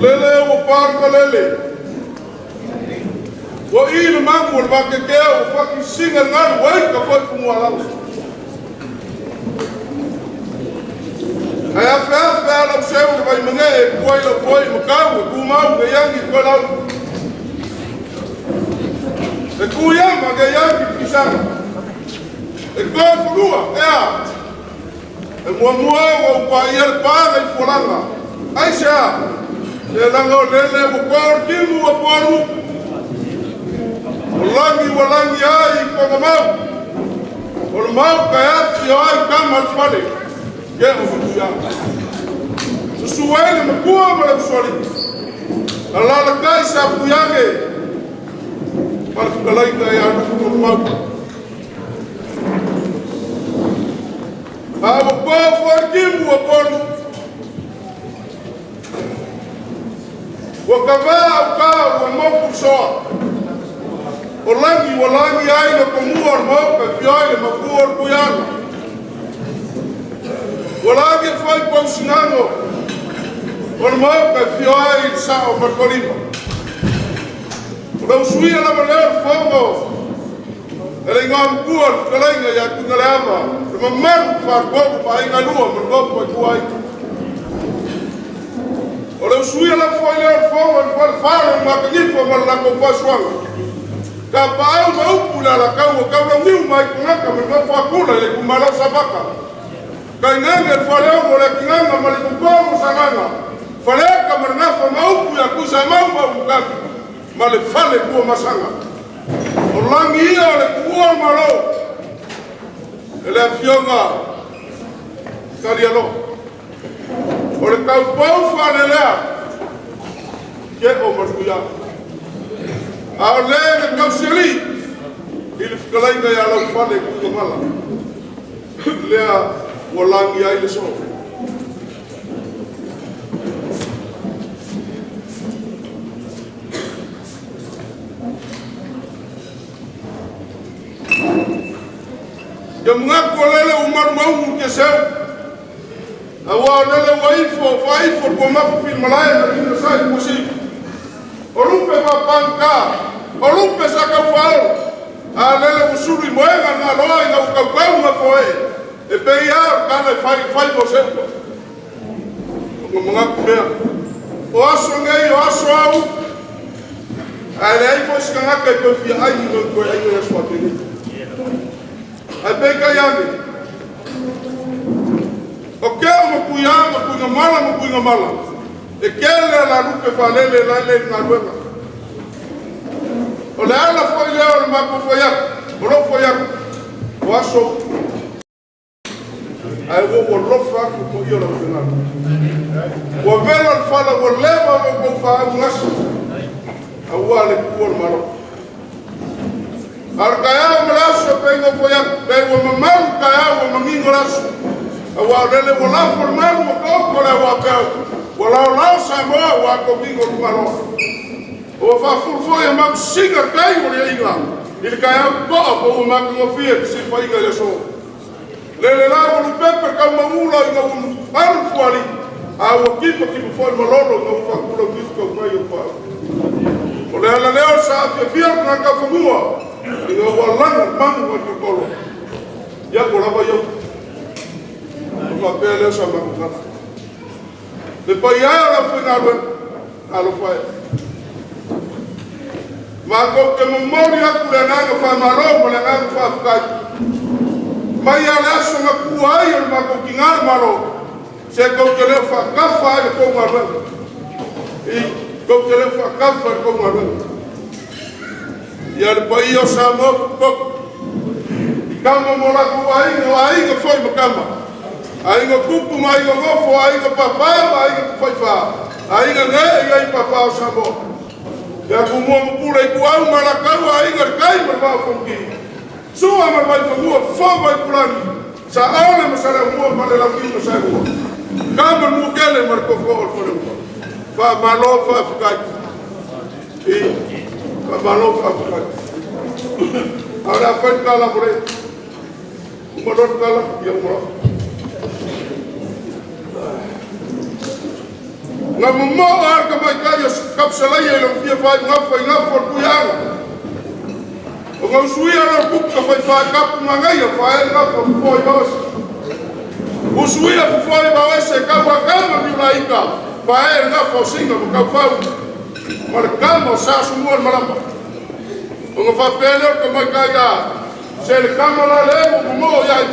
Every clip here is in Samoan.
lele ua palukalele. Ua i le mamu o le vakekea ua fakisiga le galu ai ka foi fumualalo. Ae afeafe ala useu le vaimage e puai lau foi makau e tumau ke iangi koe lau. E kuiama ke iangi pisaga. E koe fanua ea. E muamua ua upa ia le paga i fualaga. Ai se a? Se laga o lele ua koa o le timu ua poalu. O lagi ua lagi ai i konga mau. O le mau ka e afi o ai kama le fale. Ke o matuia. Susu ai le makua ma le usoli. Alala kai sa fuiage. Ma le fukalaina e aluku o mau. A ua koa foi le timu ua poalu. Ua kavā au kā ua moku soa. O lagi ua lagi ai le komua o le maoka e fio ai le makua o le kuiaga. Ua lagi e foi pausinago o le maoka e fio ai le sao ma le kolima. O le usuia lava lea o le fogo e le ingoa makua o le fetalaiga ia Tuigaleava, le mamalu faatolu ma aiga lua ma le nofo i tua ai. O le usuia lava foi lea o le fogo i le falefale o Matanifa ma le latou fasuaga. Ka paau ma upu le alakau o taulauniu mai kongaka ma le nofo akula i le itumalo Safata. Kainage le faleogo le atingaga ma le tutogo sagaga. Faleka ma le gafa ma upu ia tusa mau ma umukami ma le fale tua masaga. O lagi ia o le tuua o malo e le afioga Kalialo. O le taupou faalelea ke o matuia. A o le na tausiali i le fetalaiga ia lau fale Tuigamala. Lea ua lagi ai le soo. Ia manatu o lele ua malumaugu ke seu. Aua o lele ua ifo, faifo le tuamafu filimalae na lina sai pusi. O lupe papanka, o lupe sa kaufaolo. A lele ua sulu i moega na loa ina ua kaukau na foe. E pei a o le kana e fai fai mo seua. O nga manatu mea. O aso nei, o aso au. Ae leai foi se tagata e toe fia ai ni toe ai o aso faapelei. Ae peitai ane, o ke o mapuia mapuiga mala mapuiga mala. E kele la lupe falele la le ngaluega. O le ala foi lea o le matou foi atu, o lou foi atu, o aso ae ua ua lofa atu po ia lau fingalo. Ua vela le fala ua leva o kou faaugasi. Aua le kuua le malo. A o le taeao ma le aso e pei foi atu, pe ua mamalu taeao ua manino le aso. Aua o lele ua lafo le malu ma taoto le auapeau. Ua laolao Samoa ua atogino lugaloa. Ua faafulu foi e makusiga tai o le aiga. I le taeao toa po ua matagofie te sifaiga i le aso. Lele la ua lupepe kau maula ina ua alu fuali. A ua kipa kipa foi malolo ina ua faakula uifu kau mai o pau. O le ala lea o sa afiafia o tagata fanua ina ua laga manu o le tolo. Ia ua lava iau. O faapea lea o sa makutala. Le paia o lau faigaluega, talofa e. Matou te momoli atu le agaga faamalo ma le agaga faafetai. Mai a le aso na tuua ai o le matou tigā le Malo, se tou te leo faatafa ai le tou galuega. I tou te leo faatafa le tou galuega. Ia le paia o Samoa potopoto. I kama mo latou aiga, o aiga foi ma kama. Aiga tupu ma aiga nofo, aiga papa ma aiga tufaifa. Aiga gae i ai papa o Samoa. Ia tumua ma pule i tuau ma lakau aiga le kai ma le vaa fonoti. Sua ma le vaifanua, fofo ma ipulagi. Sa ole ma saleaumua ma le lauti ma saelua. Kama le mukele ma le koko o le faleua. Faamalo faafetai. I faamalo faafetai. A o le a fai le tala mo le uma loa le tala, ia uma loa. Na momoo lava le tamaitai o Tapusalaia i lona fia faaiugafa i gafa o le Tuiaana, ona usuia lea o le tupu tafaifa e tapu manaia faaee le gafa o fofoa i vaoese. Usuia fofoa i vaoese e tauatama Niulaita faaee le gafa o Sina ma Taufau ma le tama o Sa Asomua le Malama. Ona faapea lea o le tamaitai, a se le tama la le ua momoo i ai,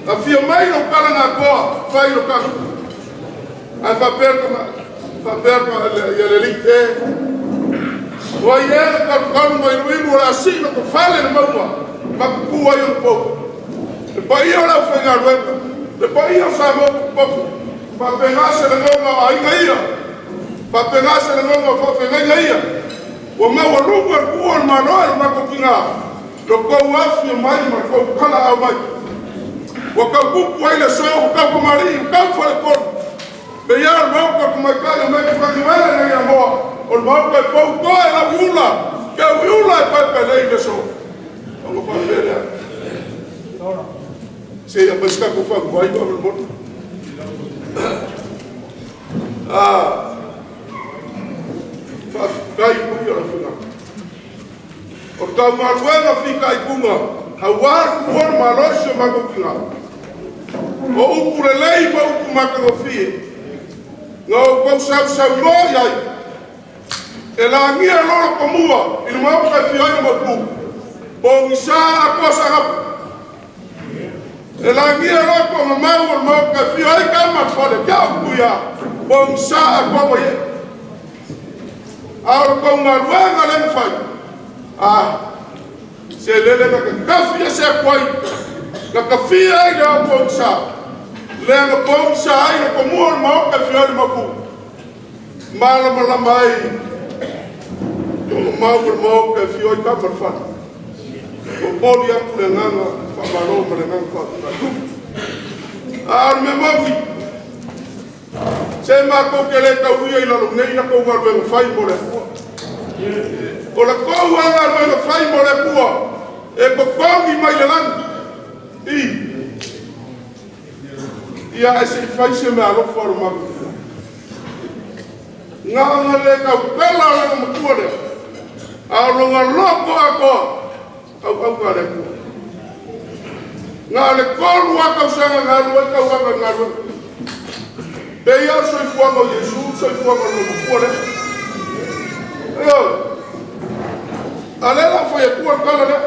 afio mai lou tala na atoa fai lo tama. Ae faapea faapea ia le alii, e o ai ea na talutalu ma iluilu o le a sii lota fale i le mauga ma tutu ai ona pou. Le paia o le aufaigaluega, le paia o Samoa potopoto, faapena se lagona o aiga ia, faapena se lagona o faafeagaiga ia, ua maualuga le tuua o le Malo e lo matou tina, lo outou afifio mai ma le tou talaaao mai. Ua tau tupu ai le aso, ua tau tamalii, ua tau faleupolu. Le paia o le Maota o Tamaitai o Mekofaniuele nai Amoa, o le Maota e poutoa i lauiula, teuiula e paepaelei i le aso. Ona faapea lea, se i aumai se tatou faguvai faamolemole. Ah, faafetai i le paia o le aufaigaluega. O le tau galuega fitaituga aua le tuua o le Malo i si o matou tina. O upu lelei ma upu matagofie na outou sausaunoa i ai e lagia loa le tomua i le Maota e afio ai le Maopu, pogisa atoa Saanapu. E lagia loa togamau o le Maota e afio ai Tama a le Fale, Tiabu Tuia, pogisa atoa Vaiee. A o le tou galuega lea na fai, ah, se lele na tatafi ese atu ai, na tafia ai le ao pogisa, lea na pogisa ai le tomua o le Maota e afio ai le Maopu, malamalama ai togamau o le Maota e afio ai Tama a le Fale. Momoli atu le agaga faamalo ma le agaga faafetai. A o le mea moni, se matou te le tauia i lalo nei la tou galuega fai mo le Atua. O le tou lava galuega fai mo le Atua e totogi mai le lagi. I ia ae se i fai se meaalofa o le matou. Na ona le tautala o lona matua lea, a o lona loto atoa, auauna a le Atua. Na o le 3 lava tausaga na alu ai tauaga i le galuega. Pe ia o le soifuaga o Iesu, le soifuaga o le matua lea. Ioe. A lea la ua fai atua le tala lea.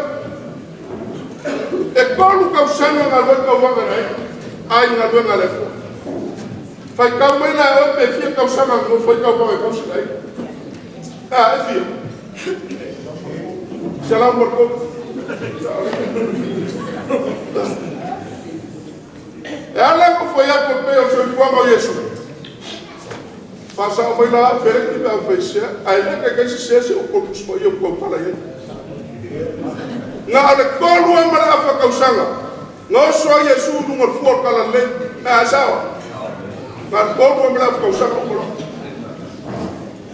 E 3 tausaga na alu ai tauaga na ai i galuega a le Atua. Faitau mai la e oe pe fia tausaga na nofo ai tauaga e tausi ai. A, e fia? 103. E ala ona ou fai atu e pei o le soifuaga o Iesu. Faasao mai la au Feleki pe a fai sese, ae le taitai sese se upu o le Tusi Paia ua tautala i ai. Na o le 3 ma le afa tausaga na oso ai Iesu i luga o le fua o le talalelei. A sao? Na o le 3 ma le afa tausaga uma loa.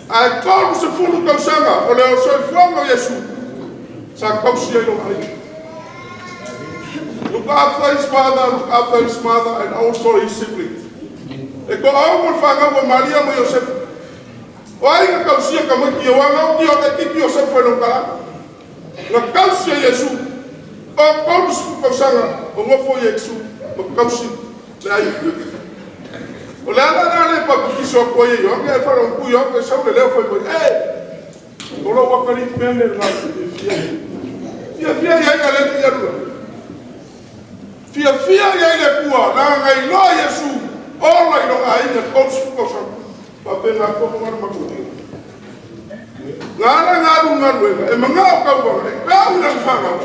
Ae 30 tausaga o le soifuaga o Iesu sa tausi ai lona aiga. Look after his father, look after his mother, and also his siblings. E toaono le fanau a Maria ma Iosefa. O ai na tausia tamaiti o aga o tio te titi Iosefa i lona talaga. Na tausi e Iesu. O 30 tausaga o nofo Iesu ma tausi le aiga. O le ala la le papitiso atu ai e Ioane ae faalogo Ioane e sau le leo fai mai, e, o lou atalii pele lena fiafia. Fiafia i ai le ia lua. Fiafia i ai le Atua, na iloa Iesu, ola i lona aiga 30 tausaga. Faapena tonu lava le matou. Na ala na alu galuega, e manao tauvaga, e tau i lana fanau,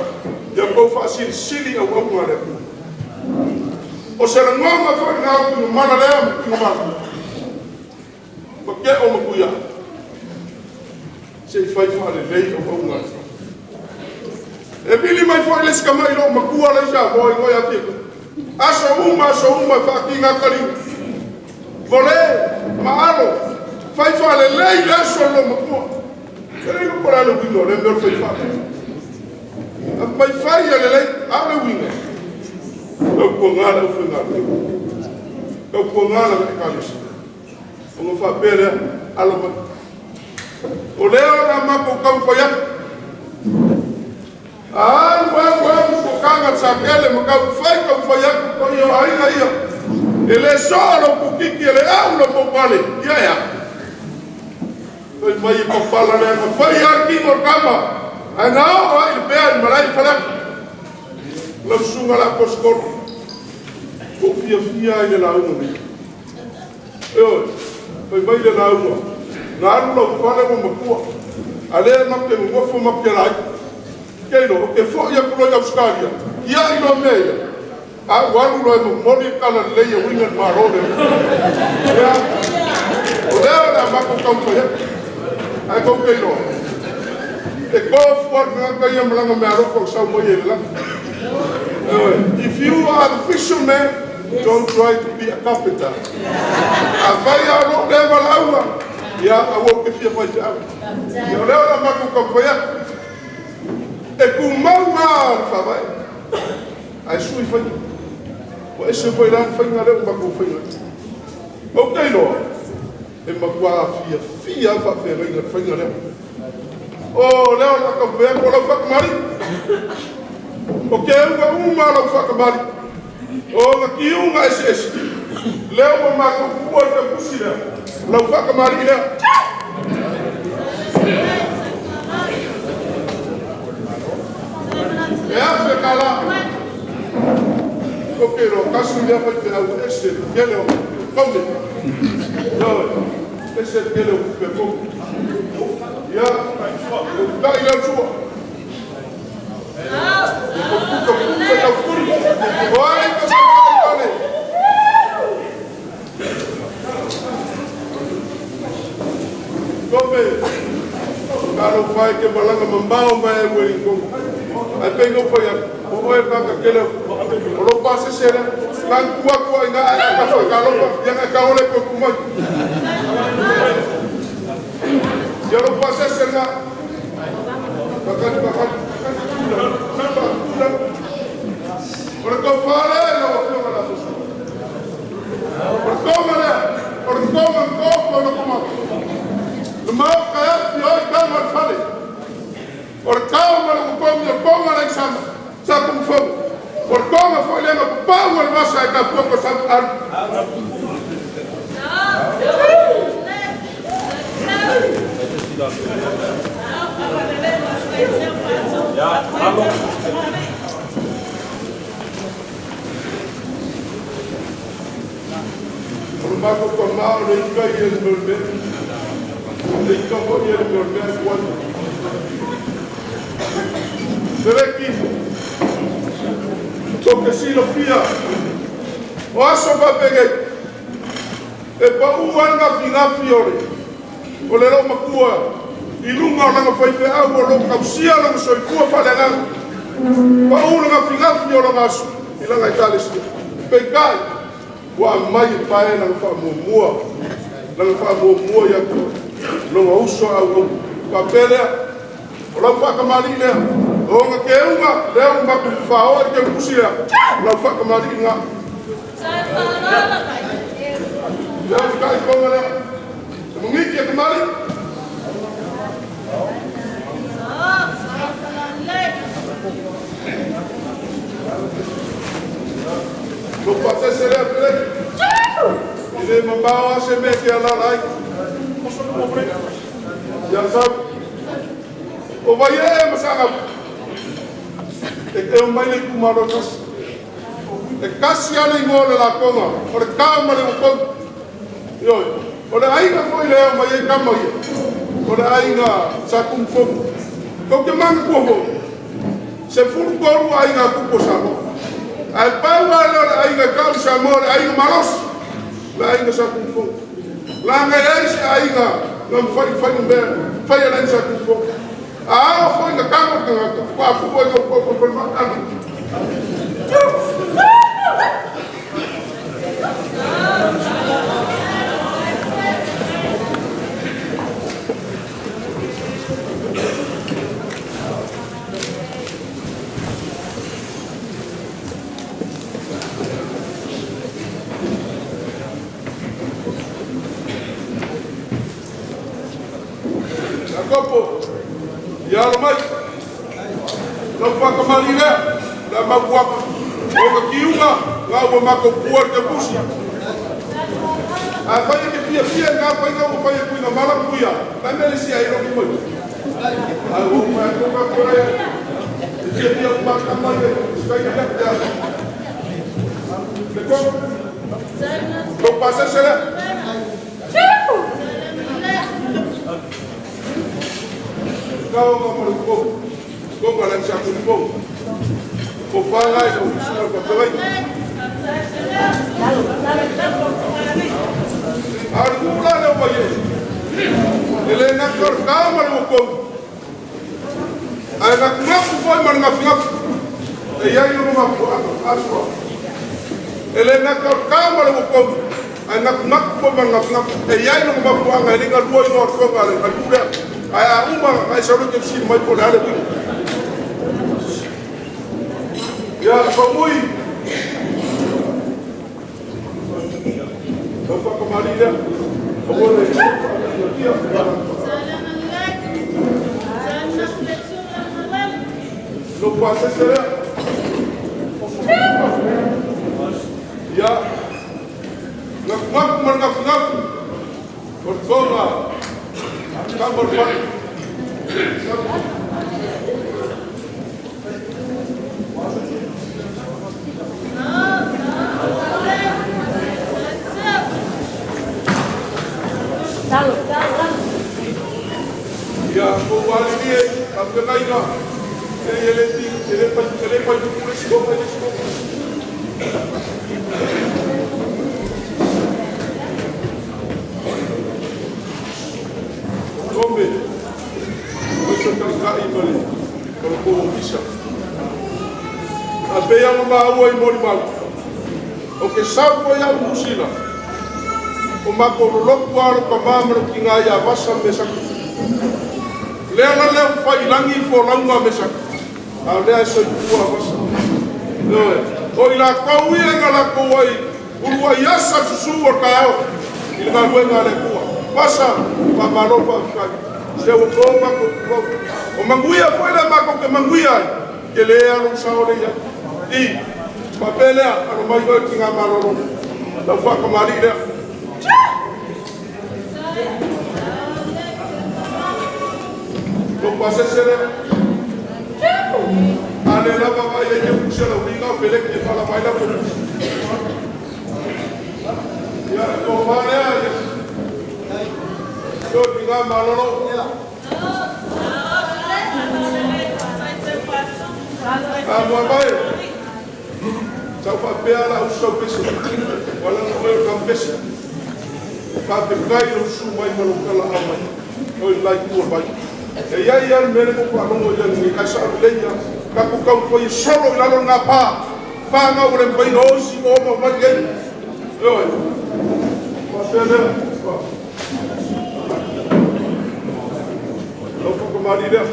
ia tou faasilisili auauna a le Atua. O se lagona foi lena o Tuigamala lea ma Tuigamala. Ma Teo ma Tuia. Se i fai faalelei auauna a le Atua. E vili mai foi le isi tamai loo matua le isa moa i ngoe ati. Aso uma, faakiga taliu. Vole, ma alo, fai faalelei le aso o loo matua. E le iloa po o le a le uiga o lea mea o le fai faalelei. Mai fai ia lelei, a o le uiga. Tautuana le aufaigaluega. Tautuana la ekalesia. Ona faapea lea, alo mai. O lea o le a matou taumafai atu. Alu alu alu tokaga sa tele ma taumafai taumafai atu paia o aiga ia. E le soa lou pukiki, e le au lau poupale, ia e a? Fai mai e papala leaga, fai lava le tino o le tama, ae na oo lava i le pea i le malae i Faleata. Lau susuga i le Aposetolo, ua ou fiafia lava i le lauga nei. Ioe, fai mai le lauga, na alu lau fale ua matua, a lea matou te nonofo matou te laiti. Keilo, ou te foi atu loa i Ausetalia, tiai loa mea ia, a ou alu loa e momoli le talalelei e uiga i le Malo lea. Ia, o lea o le a matou taumafai atu. Ae tou te iloa, e tofu lava le tagata ia ma lana meaalofa ua sau mai ai i le lagi. Ioe, if you are the fisherman, don't try to be a carpenter. Afai lava o lou lea valaauga, ia aua ou te fia faifeau. Ia o lea o le a matou taumafai atu. E tumau lava le faavae, ae sui faiga. Ua ese foi la le faiga lea ua matou faia. Ou te iloa, e matua fiafia lava faafeagaiga i le faiga lea. O lea o le a taumafai atu o lau faakamali. O keuga uma lau faakamali. O na tiuga eseese. Lea ua matou tuua i le tautusi lea. Lau faakamali lea. E afe tala. Ou te iloa, tasi lea faifeau ese le tele o kaune. Ioe, ese le tele o tupe kogi. Ia, tai lea o le sua. Ia puta puta tau tuli. O ai ka sa kai pale. Kope, kalo fai ke malanga mamao mai e Wellington. Ai pe ngau fai atu, o oe kaka kele o lo pasese lea. Kan tua tua ina ai ka fai ka lopa, ia ka ka ole ko kumai. Ia lo pasese nga. Bakali bakali. Kula kula. O le tau fale lau afioga la soso. O le tonga lea, o le tonga koko na kuma. Le mau ka afi oi kama le fale. O le kau ma le ukomi o tonga la isama. Sa kumfau. O le tonga foi lea na papau o le vasa e ka fuako sa alu. O le matou tamā o le ika ia le mea o le mea. Le ika foi ia le mea o le mea e kuai. Feleki, tou te silafia, o aso faapenei, e pau ai le gafigafi o le o le loomatua i luga o lana faifeau o loo tausia lona soifua faaleagaga. Pau le gafigafi o lona aso i lana ekalesia. Peitai, ua aumai e pae lana faamuamua ia te lona uso a auauna. Faapea lea, o lau faakamalii lea, o ona keuga, lea ua matou faoa i le keutusi lea, o lau faakamalii lena. Lea o le tonga lea. Se mangiki e kamali. Lo pasese lea peleki. I le mamao a se mea ke alala ai. Ia sau. O vai e masanga. E te o mai le kumalo kasi. E kasi ale ingoa o le lakonga. O le kao ma le ukou. Ioe. O le aiga foi lea mai ai kama ia. O le aiga sa kumufomu. Kou te mana kua foi. Se fulu tolu aiga kupo Samoa. Ae pau lava lea o le aiga kau Samoa, le aiga malosi. Le aiga sa kumufomu. Laga e ai se aiga na mawhai whai mea. Whai ala i sa kumufomu. A ao foi na kama tangata. Kwa kupo i ngau koko whai ma alu. Kopo, ia alo mai. Lau whakamali lea, le mapuapa. O ka kiuga, ngā ua makou pua le kepusi. A fai e ke fia fia ngā fai ngā ua fai e kuinga mala kuia, ka mele si ai roki moi. A ua mai ko ka kore, e fia fia uma ka mai e, skai ka te aso. Le koko, kou pasese lea. Kau ngā maru kou, kou ka lan sa kuli kou. Ko whangai o suna ka pewai. A le kula le o mai e. E le ngaka o ka ma le kou. Ai ngaku ngaku foi ma le ngafu ngafu. E iai no mafu asua. E le ngaka o ka ma le kou. Ai ngaku ngaku foi ma le ngafu ngafu. E iai no mafu anga e linga lua i no tonga le kule. Ai a uma ai sa ke si mai po le ale wi. Ia ko mui. Lau whakamari lea. O le ia. Lo pasese lea. Ia. Ngaku ngaku ma le ngafu ngafu. O le tonga. Ka mo le whai. Ia, ko wale ni e, ka whengaina. E ele ti, ele pai, ele pai tu pule si mai le si Tome, o se kai male, ko ko ofisa. A pe ia ma ua i mori mau. O ke sau ko ia musila. O mako loloku alo ka mama ki ngā ia vasa me saku. Lea la lea whai langi fo launga me saku. A lea e soi pua vasa. Oe, o i la kau ia nga la kou ai, uru ai asa susu o ka ao, i le galuega le kua. Vasa, wha malo wha whai. Se o tō mako kau. O manguia foi le mako ke manguia ai, ke le alo sao le ia. I, papelea, alo mai hoi ki ngā malolo. Lau whakamari lea. Lo pasese lea. Ale lava vai e ke puse la ulinga o pele ke fala mai la pele. Ia, ko whalea ia. Ko ki ngā malolo. A mua mai. Tau whapea la usau pese. Wala na oe o kampese. Ka te kai o su mai malo kala au mai. Oi lai kua mai. E ia ia le mele mo whalongo ia ngi kai sa le ia. Ka ku kau foi solo i lalo ngā pā. Pā ngā ure mpai no osi o mo mai kei. Oi. Whapea lea. Lau whakamari lea.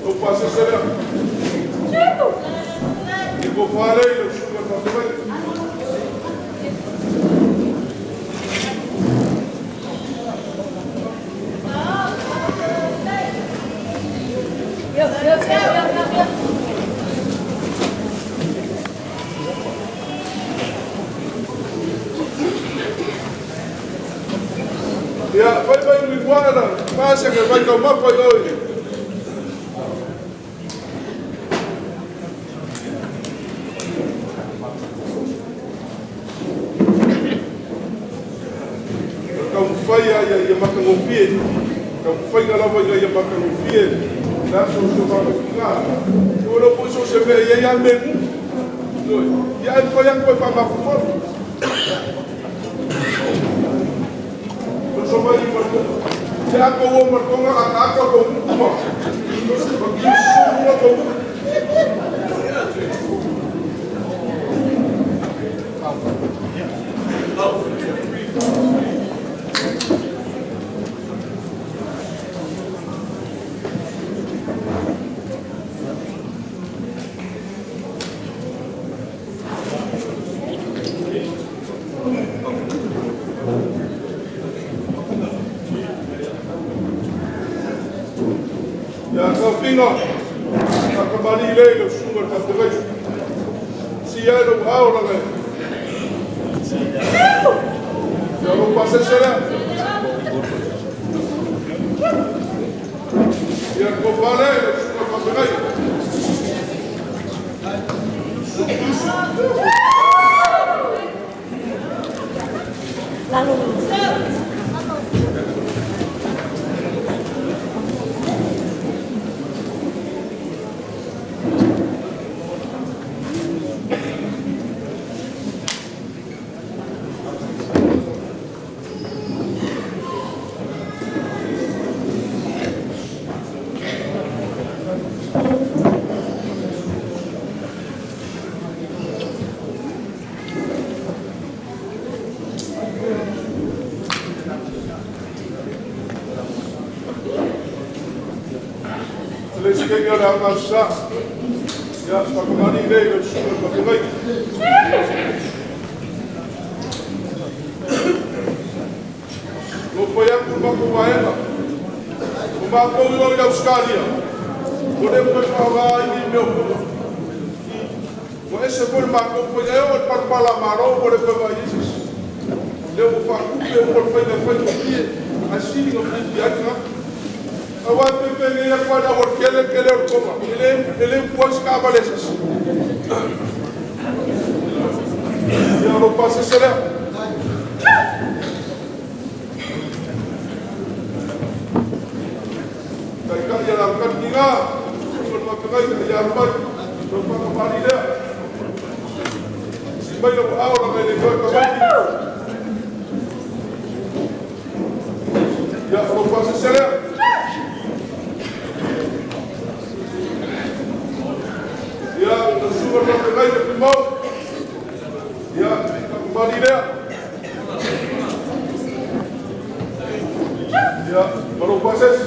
Lau pasese lea. I ko whare i le suka whakawai. Ia, whai mai ui wana, pāse ke whai kau mawhai oi. Ka mwhai ia ia makangofie. Ka mwhai ngā lava ia ia makangofie. La so so waka ki ngā. Te wala po so se mea ia ia mengu. Ia e whai ang koe whamafuforo. So mai i markonga. Te ako o markonga a aka ko mukuma. Ki sumua ko muku. Tiga, fakamali le i lau susuga i le faafeagaiga. Si ai lou ao laga e. Ia lou pasese lea. Ia le tofa lea i lau susuga i le faafeagaiga. Le isi taimi o le Aga Sa, ia fakamali le i lau susuga i le faafeagaiga. Nofo atu le matou vaega, o matou i o i Ausetalia, ua le toe faaaogaina ni mea o puka. Ua ese foi le matou faiga, e oo i le palapala malo ua le toe vaaia se isi. Lea ua faatupe uma le faiga e faigofie, ae sili ona fiafia ai tagata. Aua e penei atu lava i le aualatele le tele o le toga, e le utu ai se taavale a se isi. Ia o lou pasese lea. Taitai alaalatai le tiga, susuga i le faafeagaiga ia alu mai, lou faakamalii lea. Si mai lau aao laga e le iloa e tamaiti. Ia o lou pasese lea. Ia, lau susuga i le faafeagaiga Fimau, ia, faakamalii lea. Ia, ma lou pasese.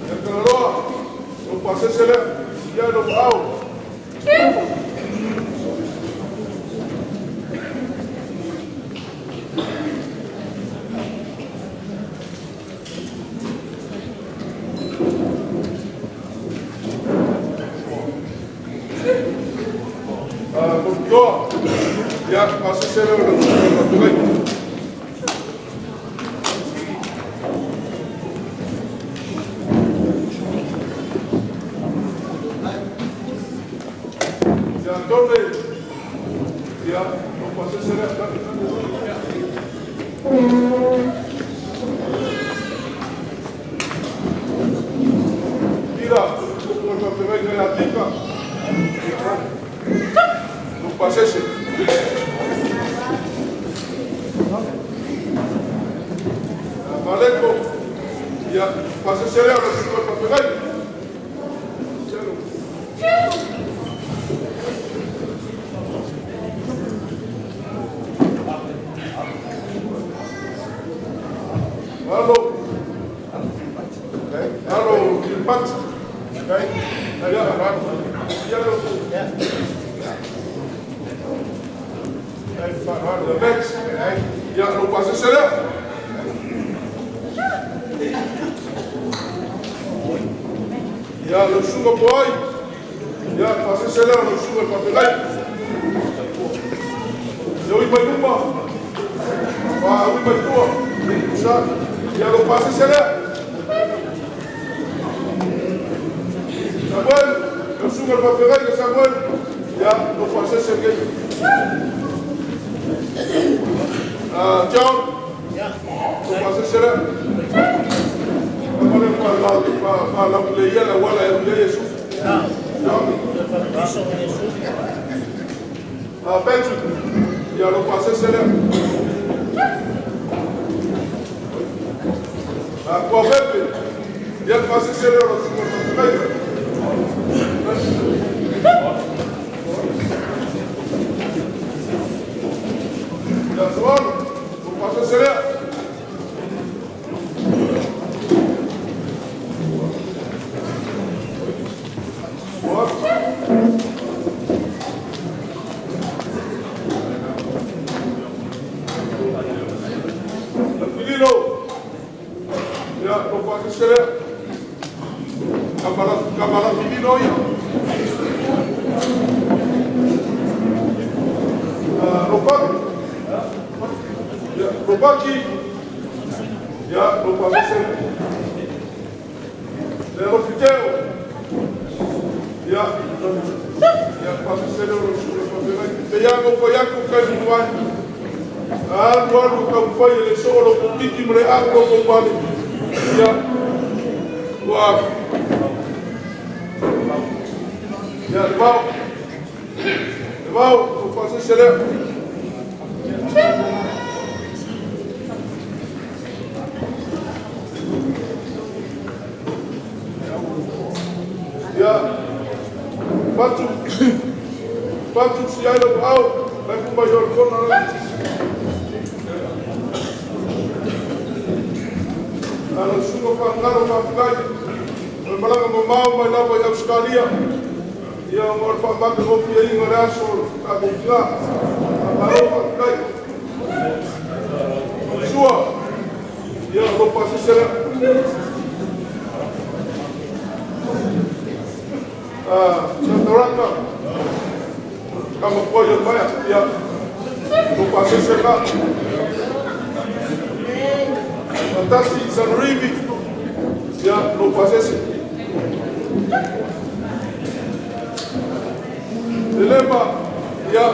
Ia Tagaloa, lou pasese lea. Ia lou aao. Toa, ia pasese lea o lau susuga i le faafeagaiga. Ia Tone, ia lou pasese lea. Pila, susuga i le faafeagaiga ia Tika, lou pasese. Ia Maleko, ia pasese lea o lau susuga i le faafeagaiga. Alo, alo, Kilipati. Ia, ia lou. Ia Max, ia lou pasese lea. Ia lau susuga Poai, ia pasese lea o lau susuga i le faafeagaiga. Ia ui mai luma, ui mai tua, sa, ia lou pasese lea. Samuel, lau susuga i le faafeagaiga Samuel, ia lou pasese lenei. John, lou pasese lea. Amale faalaulelei ia le auala e alu i ai Iesu. John. Patrick, ia lou pasese lea. Tuapepe, ia le pasese lea o lau susuga i le faafeagaiga. Ia Soalo, lou pasese lea. Ia, lo pasese lea. Kamalafilino ia. Lopaki. Ia, Lopaki. Ia, lo pasese. Le Lofiteo. Ia, ia pasese le lo sulu pa Te ia ngo pa yaku kai muai. Alu alu ka fai le solo ko tiki mo le ako ko pale. Ia. Ua. Ia, le vao. Le vao, lo pasese le. Ia. Fatu. Fatu si ai lo au. Lai ku mai o kona la. Ala sunga fa ngaro fa kai. O malaga mamao mai lava i Australia. Ia o le whaamaka ngofi ai ngā aso a ko kinga. A maro fa kai. Sua. Ia lo pasese le. Ah, Santoraka. Kama kua ia mai. Ia. Lo pasese ka. Fantasi Sanrivi. Ia lo pasese. Lelema. Ia.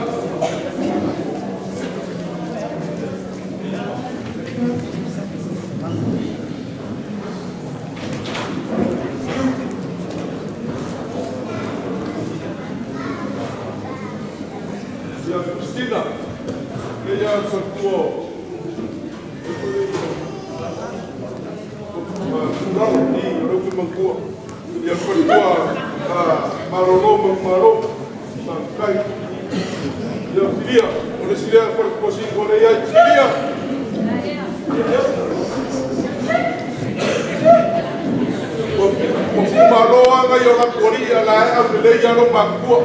Ia Christina. Ia sa tua. Turalo i o le mangua. Ia fatua marolo ma maro. Sa kai. Ia filia. O le silia fa ko si ko le ia filia. Ko malo anga i o la kori ala e au le ia lo makua.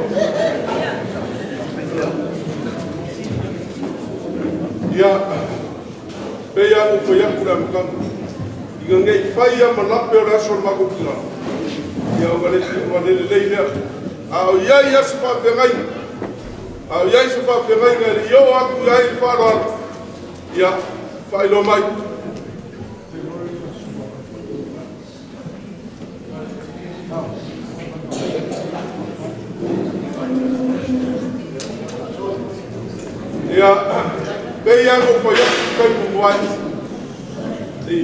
Ia pe ia u fo ia kula mukanga. Inga ngei fai ia malape o le aso o le makukinga. Ia o le o le lelei lea. A o ia ia se faafegai. A o ia se faafegai le i o aku ai le faaaloalo. Ia, faailoa mai. Ia, pe ia ngo fai aku kai muai. I,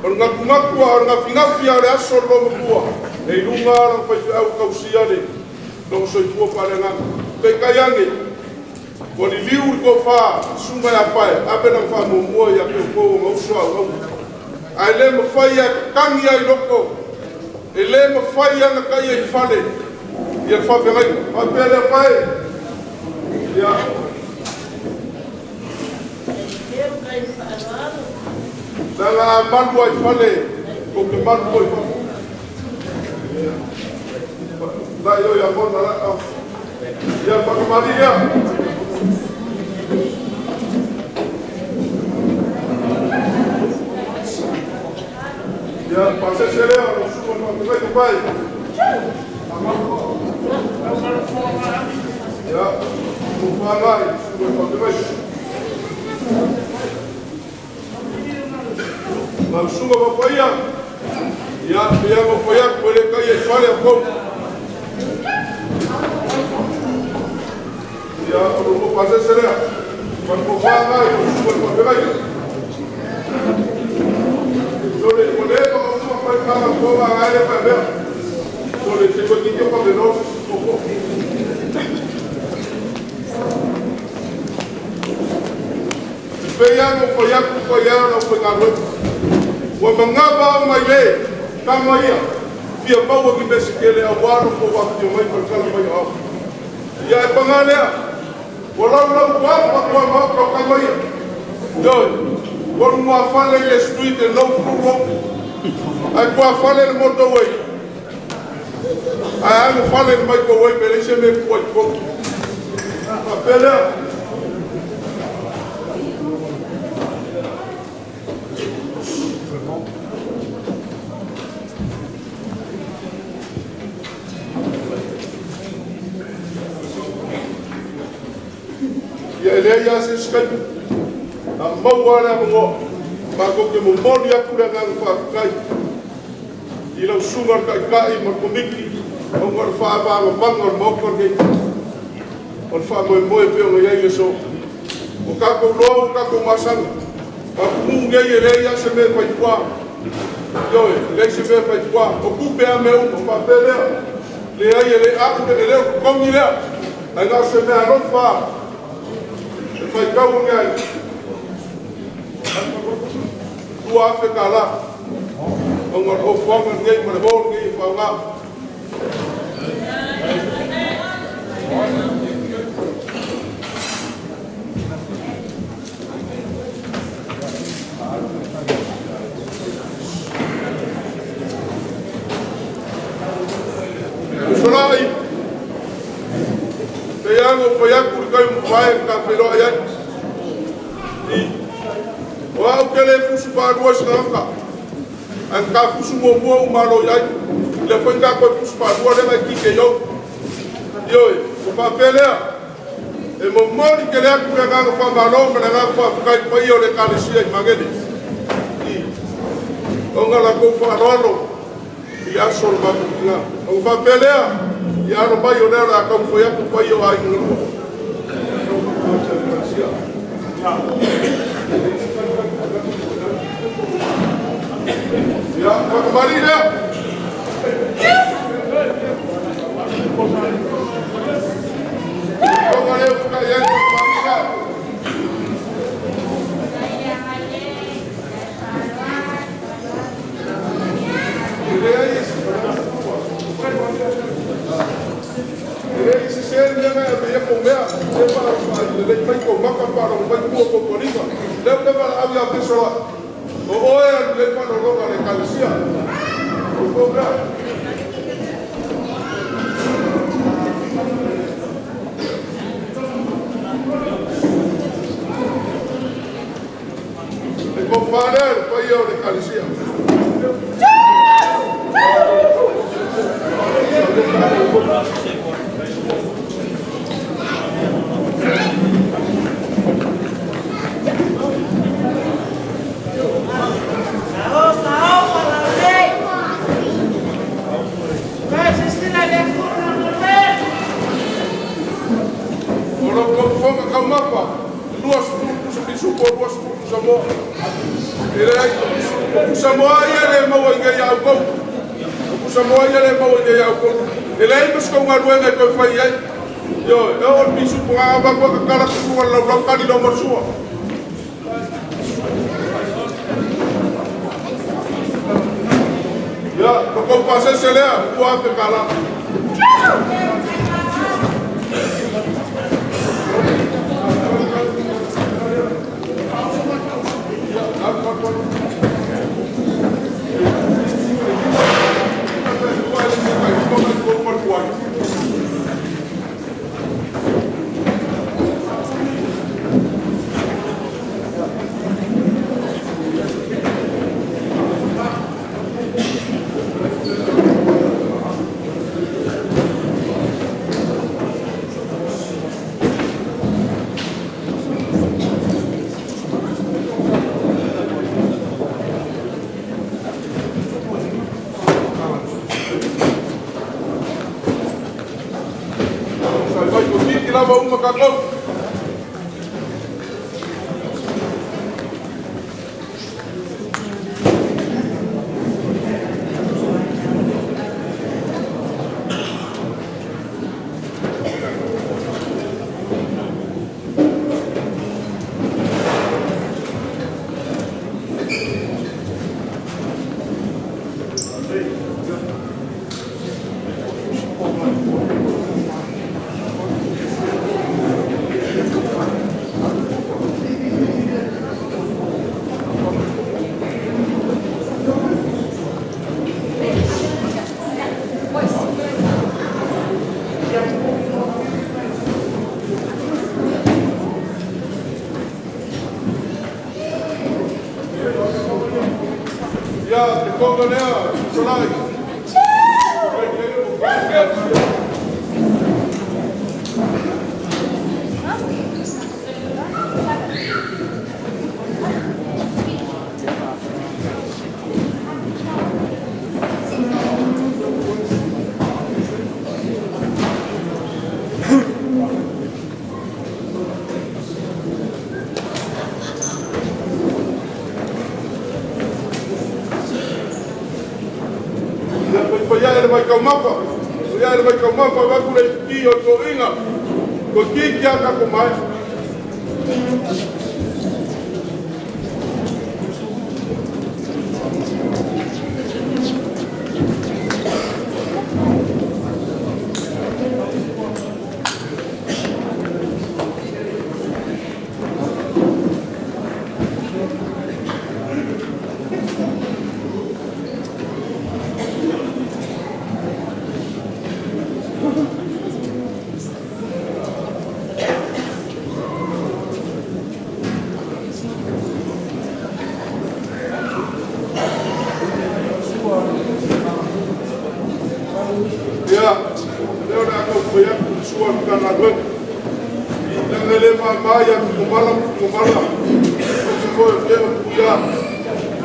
o le ngakungaku a o le ngafingafi a o le aso o le lomakua. E i lunga ala fai au kausia le logo soifua faaleagaga. Pe kai ane, ua liliu le tofa suga ia pae, ave na faamuamua ia te outou o gauso au au. Ae lē mafai a tatagi ai loko, e lē mafai ana kai ai fale, ia le faafeagaiga. Faapea lea pae. Ia. Leaga a malu ai fale, ko ke malu foi fafo. La io ia mona la au. Ia whakamari ia. Ia pasese lea o suka whakakai ko pai. Ia, ko whangai, suka whakakai. Ma usuga papaia. Ia, ia ngo paia ko le kai e fale a kou. Ia, o lo pasese lea. Ko whangai, o suka whakakai. Sole, o le pa o suka pai kanga ko wa ngai le pa mea. Sole, se ko ki te pa me no ko ko. Pe ia ngo paia ku paia na ko ngā roe. Ua mangava au mai le, kama ia, fia maua ki mese kele a waro ko wa ki mai ko kala mai au. Ia e panga lea, ua lau lau kua pa kua mau ko kama ia. Doi, ua mua fale le street e no furu Ai kua fale le motorway. Ai anu fale le microwave pe le se me kua i ko. Pa lea. E leai lava se isi taimi, a maua lava le avanoa, matou te momoli atu le agaga faafetai i lau susuga i le Taitai ma le Komiti ona o le faamalamalamaga o le Maota lenei, o le faamoemoe e pei ona i ai le aso. Ua tatou iloa ua tatou masani, o atunuu nei e leai lava se mea e fai i tua, ioe, e leai se mea e fai i tua, o tupe lava mea uma. Ona faapea lea, leai e le au, e le o le totogi lea, ae na o se meaalofa lava e faitau ane ai, e $2,000 ona o le nofoaga lenei ma le hall lenei e faaaoga. Usoalii, e pei lava ona ou fai atu i le taimi ua mavae na ta feiloai ai, o au ou te le fusu faalua i se tagata, ae na ta fusu muamua ou malo i ai, lea foi na ta toe fusu faalua lea na e kike i ou. Ioe, ona faapea lea, e momoli tele atu le agaga faamalo ma le agaga faafetai i le paia o le Ekalesia i Magele ona o la outou faaaloalo i le aso o le matou tina. Ona faapea lea, ia alo mai o lea o le a taumafai atu le paia o aiga e lua. Ia, faakamalii lea. O le lea ua fekai ai le fatamalii lea. E leai e sese le mea na e ave i ai tou mea. Se faalelei mai tou maka ma faalogo mai tua o tou toniga. Lea ou te valaau ia Fesolai, o oe e alu i ai le faaaloaloga a le Ekalesia. O tou mea. Le tofa lea i le paia o le Ekalesia. O lo outou fofoga taumafa, 20 pusa pisupo, 20 pusa moa. E leai, o pusa moa ia e le maua i inei ia outou. O pusa moa ia e le maua i inei ia outou. E leai ma se tou galuega e toe fai i ai. Ioe, e oo i le pisupo, a avatu lava tatala atu i luga o le laulau, tali loa ma le sua. Ia, o tou pasese lea, $2,000. Ia, alu, alu, alu. Sai mai, toeitiiti lava uma tatou. Ia, le toga lea, Fesolai. Ia le vai taumafa. Ia le vai taumafa va ku le ki o to inga. Ko ki kia ka ko mai. Ia, leo le ako fai atu sua Matagaluega. Leaga e le mama ia Tutumala ma Tutumala, aemaise foi o Tea ma Tuia,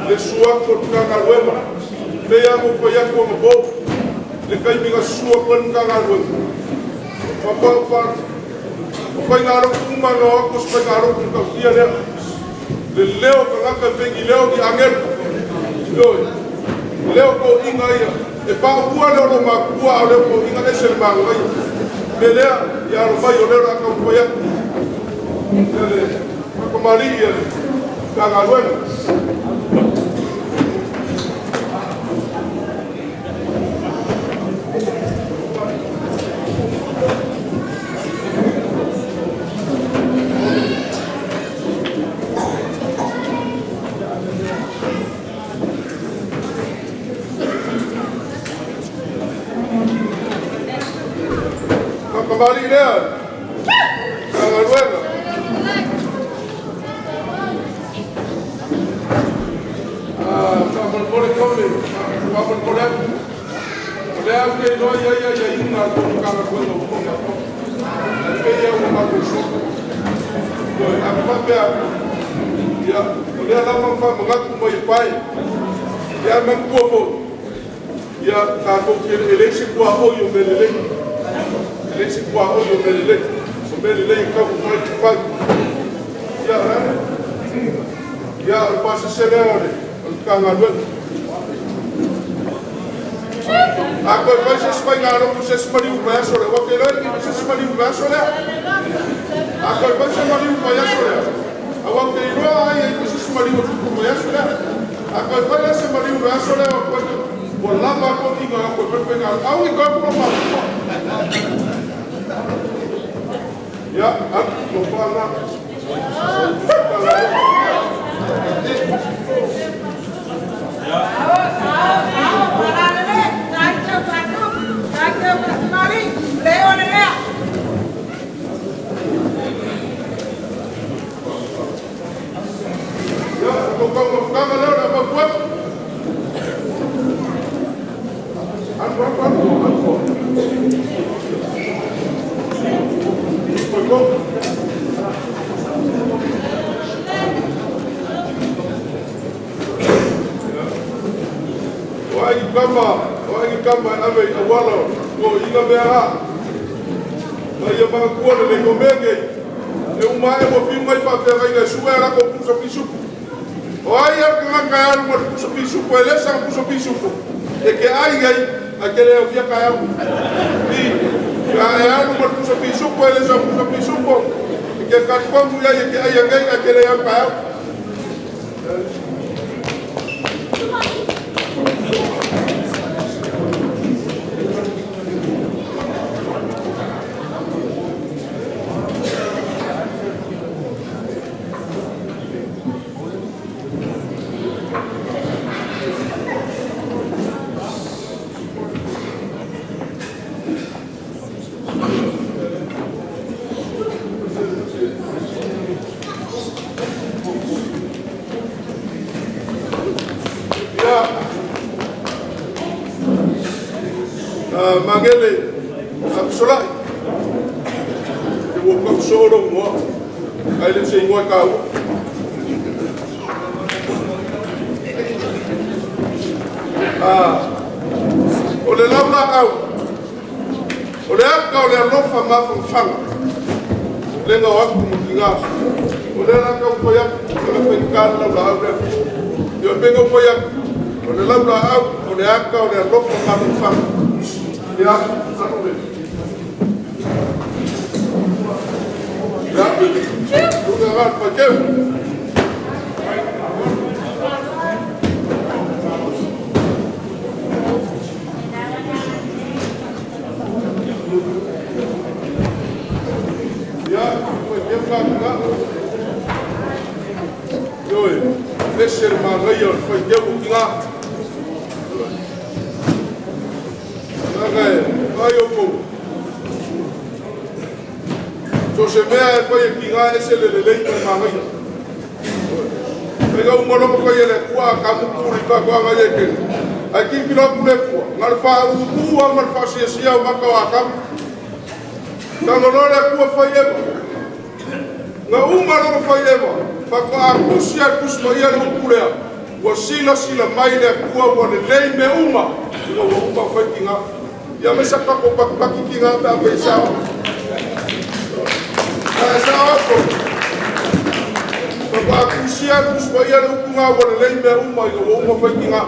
le susu atu o le Matagaluega. E pei lava ona ou fai atu anapo i le taimi na susu atu ai le Matagaluega, o faigalotu uma na o atu o se faigalotu matautia lea. Le leo o tagata e pei ni leo o ni agelu. Ioe, leo o toeaiina ia, e paopua leo o loomatutua, a o leo o toeaiina e ese le manaia. O le mea lea, ia alo mai o lea o le a taumafai atu ia le faatamalii a le Matagaluega. Faatamalii lea Matagaluega. Faamolemole Tony, faamolemole atu. O lea ou te iloa e i ai aiaiga a le tou Matagaluega ua uma ona ae pei lava ua matou soso. Ioe, a faapea atu, ia, o lea lava na faamanatu mai e pae, ia ae manatua foi, ia tatou te e leai se tuaoi o mea lelei. E leai se tuaoi o mea lelei. O mea lelei e tatau ona fai, fai. Ia, ia o le pasese lea o le Matagaluega. A toe fai se isi faigalotu i se isi maliu i le vaiaso lea, aua ou te iloa e le i faia se isi maliu i le vaiaso lea. A toe fai se maliu i le vaiaso lea, aua ou te iloa ai e i ai se isi maliu o tupu i le vaiaso lea. A toe fai la se maliu i le vaiaso lea, ua lava a toeaiina e o atu e fai le faigalotu. Aua ne i toe o atu loomatutua. Ia, alu, tofa lena. Ia, o le tou taumafataga lea o le a fautua atu. Alu, alu, alu, alu. Toe tolu. O ai ni tama, o ai ni tama e ave i auala o toeaiina mea la. Ma ia manatua lelei, o mea nei, e uma ae ua fiu mai faafeagaiga e sue a latou pusa pisupo. O ai le tagata e alu ma le pusa pisupo e le sana pusa pisupo, e te ai ai, ae te le aufia taeao. I, a e alu ma le pusa pisupo e le sana pusa pisupo, e te talitonu i ai e te ai anei ae te le au taeao. Ia, Magele Apisolai, ua tau soo lou igoa, ae le o se igoa e taua. O le laulaau, o le ata o le alofa mafanafana, lea na o atu ma tina. O lea la taumafai atu, e faigata le laulaau lea. Ia, pei ona ou fai atu, O le laulaau o le ata o le alofa mafaufau. Ia, alo le. Ia, luga ga faiteu. Ia, faiteu ka ka. Ioe, ese le manaia o le faiteu o tiga. Leaga e vaai outou, so o se mea e fai e tiga e ese le lelei ma le manaia. Faiga uma loa ona fai e le Atua Atamu tu i le faatoaga i Etene. Ae tilotilo atu le Atua, na o le faaulu lava ma le faasiasia o mata o Atamu. Tago loa le Atua fai Eva. Na uma loa ona fai Eva, faatoa tusi lava le Tusi Paia le upu lea, ua silasila mai le Atua ua lelei mea uma, ina ua uma ona fai tiga. Ia ma sa tatou patipati tiga pe a fai e sao. A e sao atu, faatoa tusia le Tusi Paia le upu na ua lelei mea uma ina ua uma fai tiga.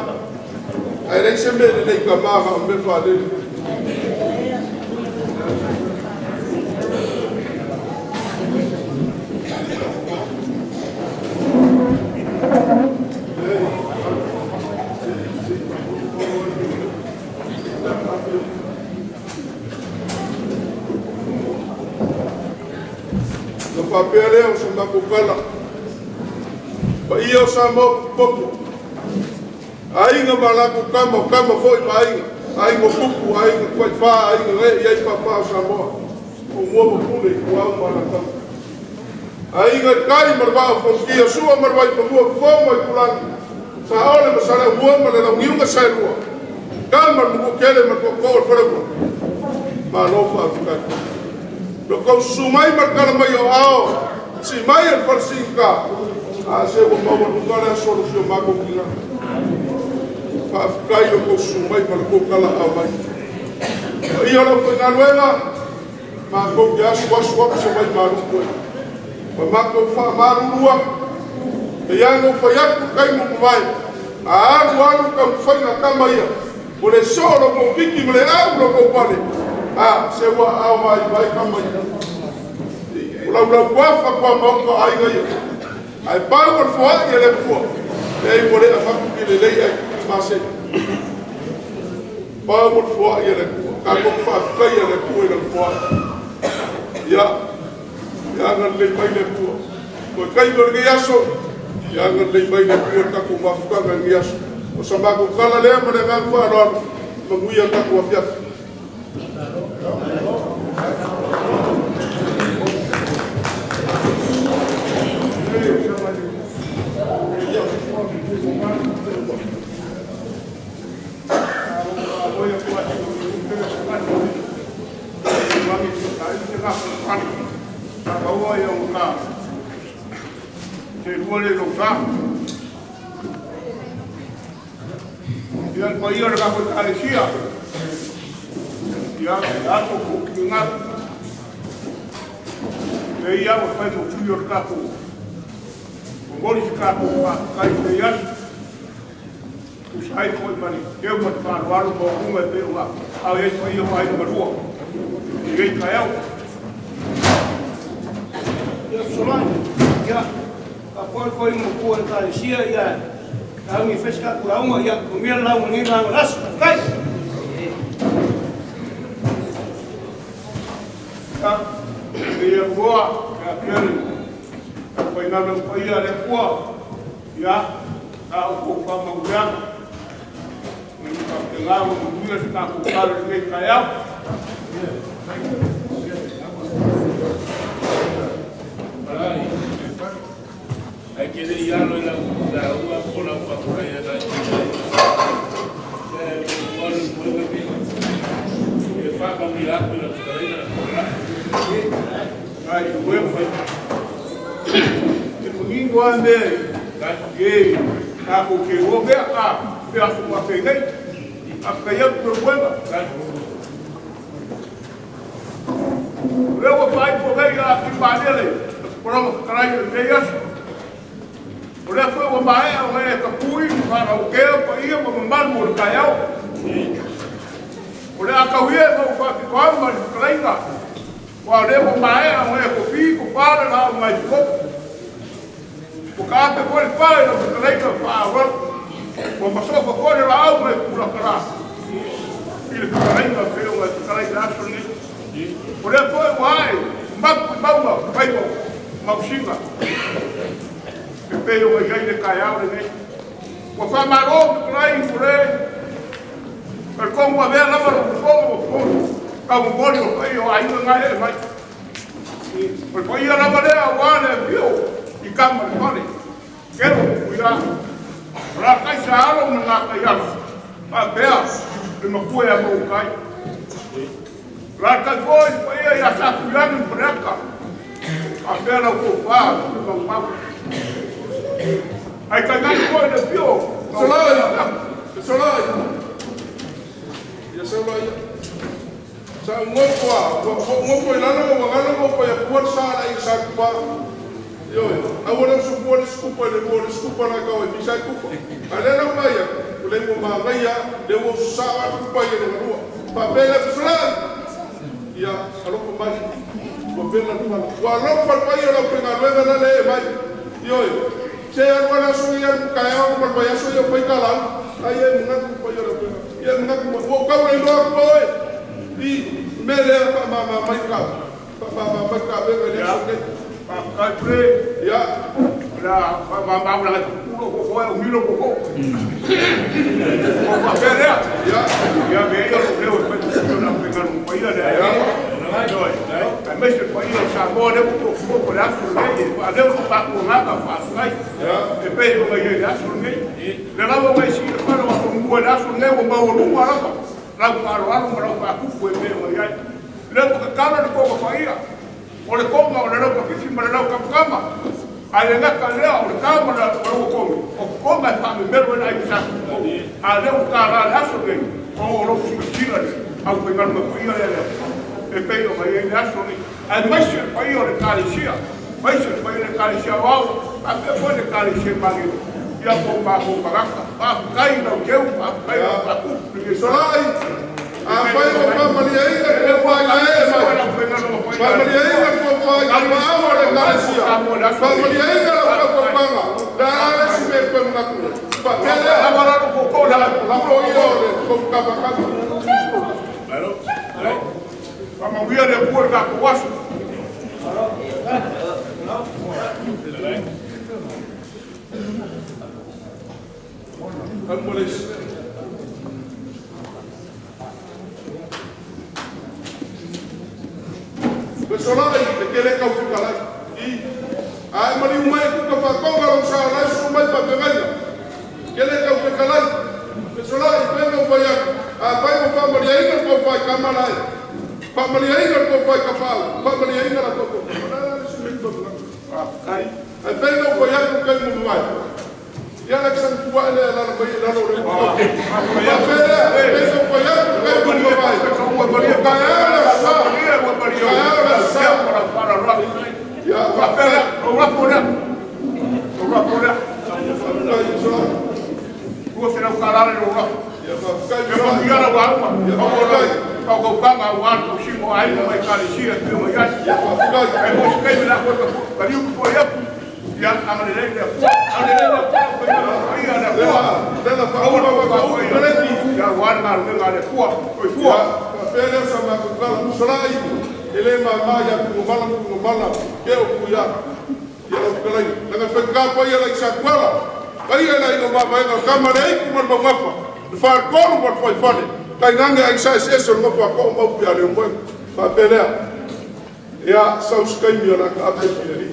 Ae leai se mea lelei tama na o mea faalele. Na faapea lea o se matou tala, paia o Samoa potopoto, aiga ma latou tama, o tama foi ma aiga, aiga o tupu, aiga taifa, aiga na ee i ai papa o Samoa, Tumua ma Pule, Ituau ma Alataua. Aiga i le Tai ma le Vaa o Fonoti, Sua ma le Vaifanua, Fofo ma Aitulagi, Saole ma Saleaaumua ma le Launiu na Saelua, Tama a le Manuatele ma le Tootoo o le Faleula. Malo faafetai. Lo outou susu mai ma le tala mai o ao, si mai e le falesigata, a se ua maualuga le aso o le si o matou tina. Faafetai lo outou susu mai ma le tou talaaao mai. Paia o le aufaigaluega, matou te asu asu atu se vai malutu e ma matou faamalulu atu. E pei lava ona ou fai atu i le taimi ua mavae, a alu alu le taumafaiga a tama ia, ua le soo lo outou titi ma le au lo outou pale, a se ua aao vaivai tama ia. Ua laulauafa tuamaota o aiga ia. Ae pau o le foai a le Atua, leai ua le avatu ni lelei ae tutu maseni. Pau o le foai a le Atua. Tatou te faafetaia le Atua i lana foai. Ia, ia agalelei mai le Atua. Toe taimi o lenei aso, ia agalelei mai le Atua i le tatou mafutaga i lenei aso. O sa matou tala lea ma le agaga faaaloalo, manuia le tatou afiafi. Ia le paia o le tatou Ekalesia, ia e ato ko ki ngā. E ia ua fai mo tui o le tatou, momoli se tatou faafetai i lenei aso. Tusa ai foi ma le teu ma le faaaloalo maualuga e pei ona ao i ai paia o Aiga Malua i lenei taeao. Ia fesolai, ia, faapea foi i matua o Ekalesia, ia, lauga i fai se tatou lauga, ia, manuia le lauga i lenei vaega o le aso. Faafetai. Ia, e aloa, ia kere, aufaigaluega paia a le Atua, ia, a outou faamanuiaga, ina ia faapena ona manuia se tatou tala i lenei taeao. Ae te le i alo i lau lauga po o lau faafetai agai i ia e muamua lau moega e faamanuia atu i lau fetalaiga Fetalai. Ai, uefa, e manino lava mea e tatou te iloa mea, a pe aso faapei nei. Faafetai atu Leulumoega. O lea ua faaipo nei a timaniale le Fofoga Fetalai o lenei aso. O lea foi ua maea ona e tapui ma faalautea paia ma mamalu o le taeao. O le a tau ia e mau faafitoau ma le fetalaiga, aua o lea ua maea ona e tofi tofa le laau nai Ikopo. Ua taape foi le pa i lau fetalaiga faaauau, ua masofa foi le laau nai Pulatala i le fetalaiga pei ona e fetalai i le aso lenei. O lea foi ua ae mapu i mauga faiva mausiga e pei ona i ai le taeao lenei. Ua faamalo fetalai Pule, talitonu ua avea lava lou fofoga ua fofoga taumomoli o paia o aiga na ee mai. O le paia lava lea aua le afio i tama le fale, kelo puia, o la taisa alo ma ngā taiala, faapea le matua ia Mautai. La tai foi le paia ia Satuiaga ma Faleata, faapea lau tofa Maumau. Ai tainane foi le afio Solai, solai. Ia sau ia. Sa ngofo a, ngofo i lalo ua galo ngofo ia pua sa la i sa kupa. Ioe, aua le usu le skupa le lua le skupa la kau e pisa kupa. Ale la mai ya, o le mo ma ngai le ua sa wa kupa ia le lua. Pa pele solai. Ia, alofa mai. Ua pela le fala. Ua alofa mai o lau faigaluega la le e mai. Ioe, se alu ala so ia ka ia ma le aso ia fai ka lau. Ai e manga ku pa ia lau faiga. Ia manga ku ua kau le loa ku oe. I me le fa ma ma mai ka. Fa ma ma mai ka be le aso nei. Faafetai Pule. Ia, La faamamalu la pulo ko ko o milo ko ko. O faapea lea. Ia, Ia me ia lo leo e fai ko na fai ngalo paia lea. Ioe. Aemaise le paia o Samoa lea ua tofuo le aso lenei e faaleo so tatou agaga faafetai. E pei ona i ai le aso lenei. Le lava mai si le fala wa fomua le aso lenei ua maualuga lava lau faaaloalo ma lau faatupu e pei ona i ai. Lea ua tatala le toga paia. O le toga o le lau kafifi ma le lau kamakama. Ai le gata lea o le tama le o lau komi. O toga e faamemelo ai le aiga sa. A lea ua tala le aso lenei. O o lou silasila le au faigaluega paia lea lea. E pei ona i ai le aso lenei. Aemaise le paia o le Ekalesia. Maise le paia o le Ekalesia Aoao. Faapea foi le Ekalesia Magele. Ia po matou tagata. Faafetai lau teu, faafetai lau faatupu. Solai. A fai o fa malia ina ko fa ina e mai. Fa malia ina ko fa ina ma awa le kalesia. Fa malia ina la fa ko panga. La ale si me ko mga ku. Fa pele la fo ia le ko ka ka ka. Malo. Malo. Faamauia le Atua i le tatou aso. Almoles. Le solai, le kele kau fikalai. I, ai mali umai ku ka whakonga lo sa lai su mai pa pengaia. Kele kau fikalai. Le solai, penga o whai aku. A whai o whamari ainga ko whai ka malai. Whamari ainga ko whai ka pau. Whamari ainga la koko. Ona la si me ko. Faafetai. Ai penga o whai aku kai mu mai. Ia la san kuwa le la la mai la lo le. Ia pele, penga o whai aku kai mu mai. Ka ala sa. Ia Faapea o rapo lea. O rapo lea. Kai solai. Ua se lau kalale lo rapo. Ia kai E manuia lau auga. Kau kau kanga ua atu simo ai mai kalesia pe mai ai. Ia kai. Ai mo se kai la ko ka ka liu ko ia. Ia agalelei le Atua. Agalelei le Atua. Ia le Atua. Lela fa ua pa pa u peleti. Ia ua le galuega a le Atua. Ia Soifua. pele sa ma ku kala solai. Ele ma ma ia ku mala ku mala ke o ku ia. Ia o kalai. Langa fa ka pa ia la isa kuala. Pa ia la ino ma ba ino kama le ku mal ma mafa. Le fa ko mo fa fale. Kai ngange ai sa se so mo fa ko mo ku ia le mo. Fa pele. Ia sa uskai mi la ka ape ni.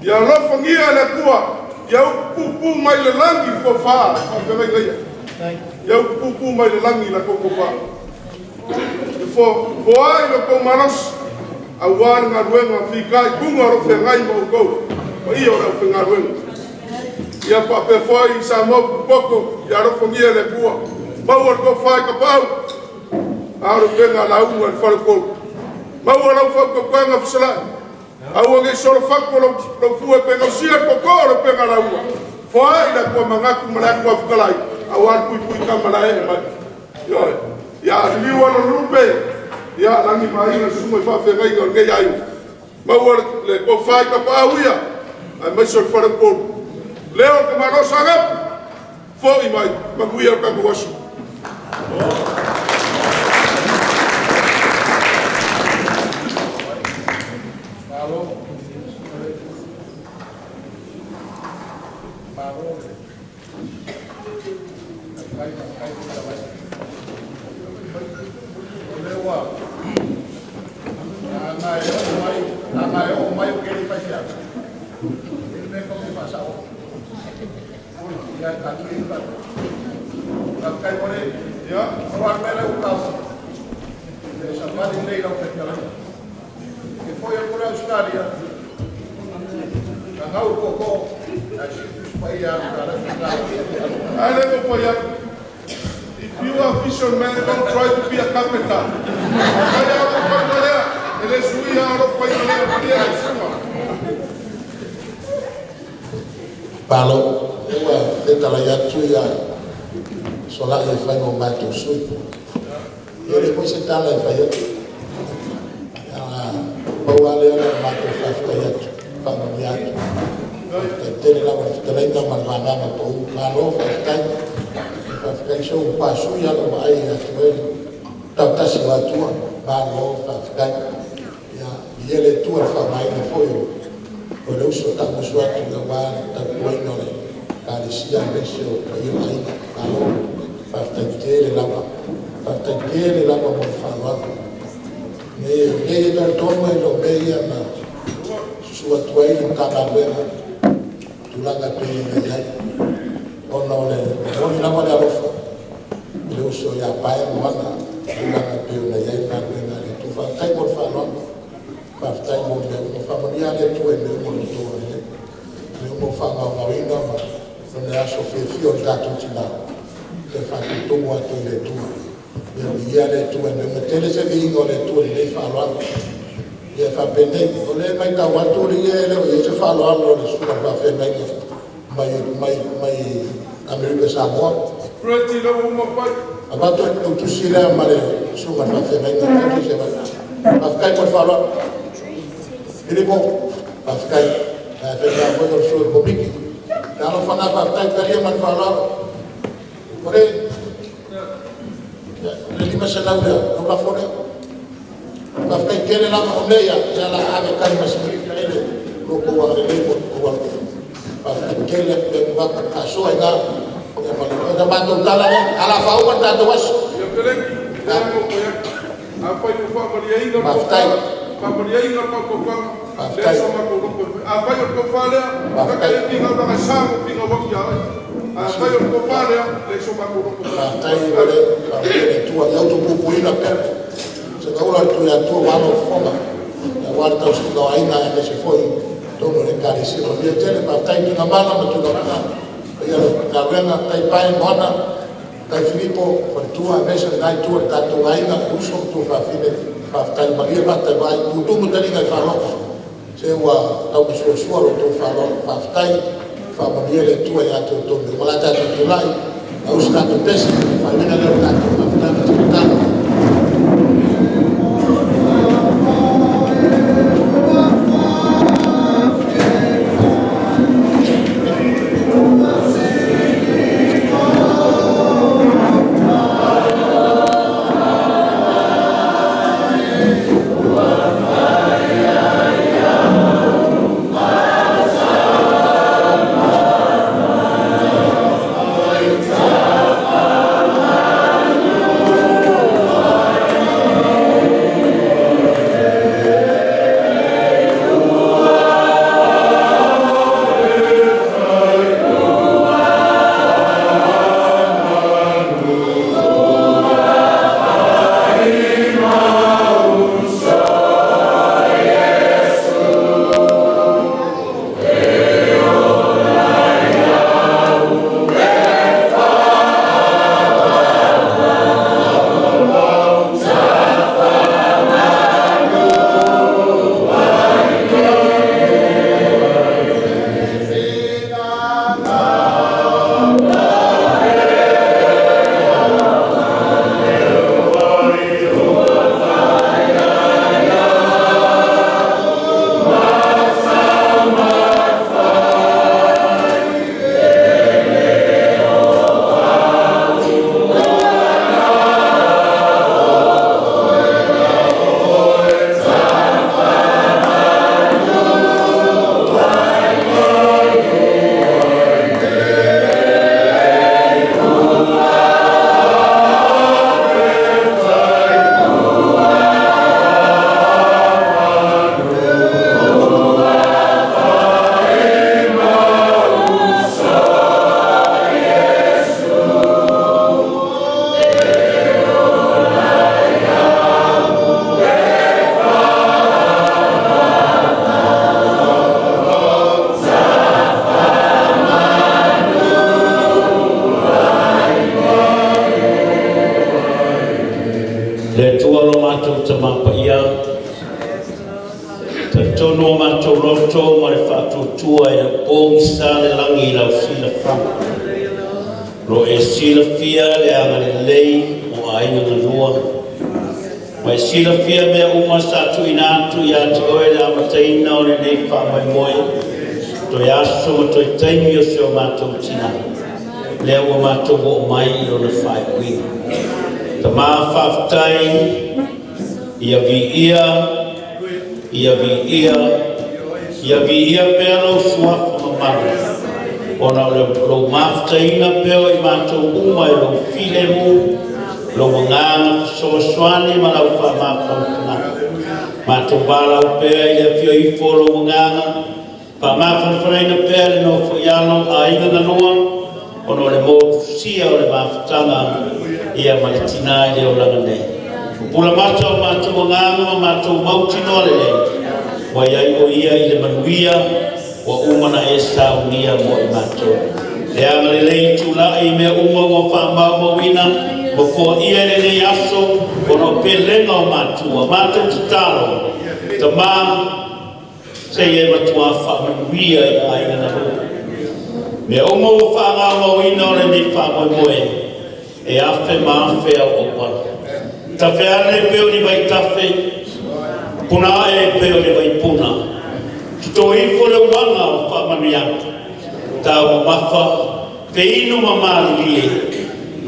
Ia alofagia le Atua, ia upupu mai le lagi le tofa, faafegai ia. Ia upupu mai le lagi la kou tofa. E fo foai lo kou malosi, auā le galuega fitaituga o lou feagai ma outou, paia o le aufaigaluega. Ia faapea foi i Samoa pupoko, ia alofagia le Atua, maua le tofa i kapaau, a o le upega lauga i le faletolu. Maua lau fautaukaga fesalai. Aua nei solofatua lou fue pe gausia le toto o le upegalaua, foai le Atua manatu ma le Atua fetalai, aua le puipui tamalaee mai. Ioe. Ia liliu alo o le lupe, ia lagi ma aiga le susuga i faafeagaiga o lenei aiga, maua le tofa i tapaau ia, aemaise o le faleupolu. Leo o le tamaloa Saanapu, foi mai, manuia le tatou aso. A lea ua ou fai atu, if you are a fisherman, don't try to be a carpenter. Afai lava o lou faiga lea, e le suia lava lou faiga lea, malie lau susuga. Malo, lea ua fetalai atu ia Solai e fai ma o matou sui. E le foi se tala e fai atu. Pau lava lea o le matou faafetai atu, faamanuia atu. Faafetai tele lava i le fetalaiga ma le vagana pau. Malo faafetai. Faafetai se ua pasui lava lau vaai ia te oe, tautasi o Atua. Malo faafetai. Ia, viia le Atua i le faaaogaina foi o le uso taumusu atu aua le tautuaina o le Ekalesia aemaise o paia o aiga. Malo faafetai tele lava. Faafetai tele lava mo le faaaloalo. Nei e talitonu e le o mea ia na susu atu ai le Matagaluega tulaga e pei ona i ai, ona o le momoli lava o le alofa i le uso ia Pae Moana, tulaga e pei ona i ai le galuega a le Atua. Faafetai mo le faaaloalo, faafetai mo mea uma. Faamanuia le Atua i mea uma o lo outou agalelei, mea uma ua faagaogaoina ma le aso fiafia o le tatou tina, ia faatutumu atu e le Atua. Ia viia le Atua i mea uma. E tele se viiga o le Atua i lenei faaaloalo. Ia faapenei, o lea e matau atu alii e le o i ai se faaaloalo a le susuga i le faafeagaiga mai Amerika Samoa. Freddy, lea ua uma ona fai. Avatu lau tusi lea ma le susuga i le faafeagaiga. Faafetai mo le faaaloalo. Filipo, faafetai. Ae faigata foi o le sui o le Komiti. Talofa la, faafetai, talia ma le faaaloalo. O le 500 lea, o lau lafo lea. Faafetai tele lava o mea ia, ia la ave tali ma sili ele lo tou agalelei mo le tou alofa. Faafetai tele pe faasoa i ina. Ia ma le matou tala lea, ala faauma le tatou aso. Ia Feleki, lea na ou fai atu. Afai ua faamalieina le Faafetai. tofa, faamalieina le faautautaga, Faafetai. leai so matou loto e fai. Afai o le tofa lea, Faafetai. ta te le finau leaga e sa lou finau atu ia oe. Afai o le tofa lea, leai so matou loto e fai. Faafetai o le faafetai le Atua. Ia utupupuina pea. Se taula le Tuiatua ua alo fofoga. Aua le tausiga o aiga aemaise foi totonu o le Ekalesia. Manuia tele, faafetai Tuigamala ma Tuigamala. Paia o le Matagaluega, faafetai Pae Moana, faafetai Filipo, faletua aemaise lena itu o le tatou aiga, uso ma tuafafine. Faafetai malie vata e vaai, tutumu taliga e faalogo. Se ua tau masuasua lo outou faaaloalo. Faafetai, faamanuia le Atua ia te outou. O le a tatou tulai, ausi tatou pese, faaiuina lea o le tatou mafutaga i se tatalo. matou Tama Paia, talitonu o matou loto ma le faatuatua e le o pogisa le lagi i lau silafaga. O lo o e silafia le agalelei o aiga galua, ma e silafia mea uma sa tuuina atu ia te oe le amataina o lenei faamoemoe, toe aso ma toe taimi o si o matou tina, lea ua matou oo mai i lona faaiuina. Tama faafetai, ia viia, ia viia, ia viia pea lou suafa mamalu, ona o lou mafutaina pea o i matou uma e lou filemu, lou agaga fesoasoani ma lau faamafanafanaga. Matou valaau pea i le afio ifo o lou agaga, faamafanafanaina pea le nofo i alo o aiga galua, ona o le motusia o le mafutaga ia ma le tina i le olaga nei. Pupula mata o matou agaga ma matou mautinoa lelei, ua i ai o ia i le manuia ua uma na e saunia mo i matou. Le agalelei tulai i mea uma ua faamaumauina ma foaia i lenei aso, ona o pelega o matua. Matou tatalo, Tama, se i e matua faamanuia i aiga galua. Mea uma ua faagaumauina o lenei faamoemoe, e afe ma afe au auala. Tafe ane pei o ni vaitafe, puna ae pei o ni vaipuna. Toto ifo le uaga o faamanuiaga, taumamafa, feinu ma malilie,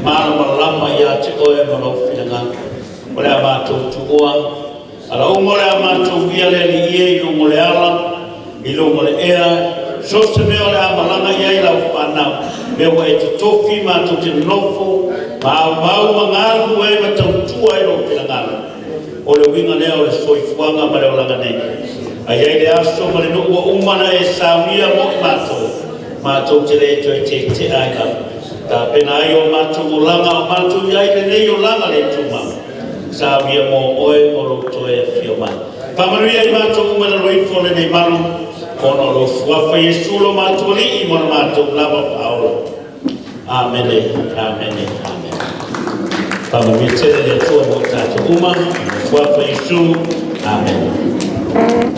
malamalama ia te oe ma lou finagalo. O le a matou tuua, ala uma o le a matou ia le alii e i luga o le ala, i luga o le ea, so o se mea o le a malaga i ai lau fanau, mea ua e totofi matou te nofo, ma aumau ma galulue ai ma tautua ai lou finagalo. O le uiga lea o le soifuaga ma le olaga nei. Ae i ai le aso ma le nuu ua uma na e saunia mo i matou, matou te le toe tetea ai lava. Tapena ai o matou olaga o matou i ai lenei olaga le tumau. Saunia mo oe mo lou toe afio mai. Faamanuia i matou uma i lalo ifo o lenei malu, ona o lou suafa Iesu lo matou Alii mo le matou lava faaola. Amene, amene, amene. Faamanuia tele le Atua mo tatou uma, suafa Iesu, amene.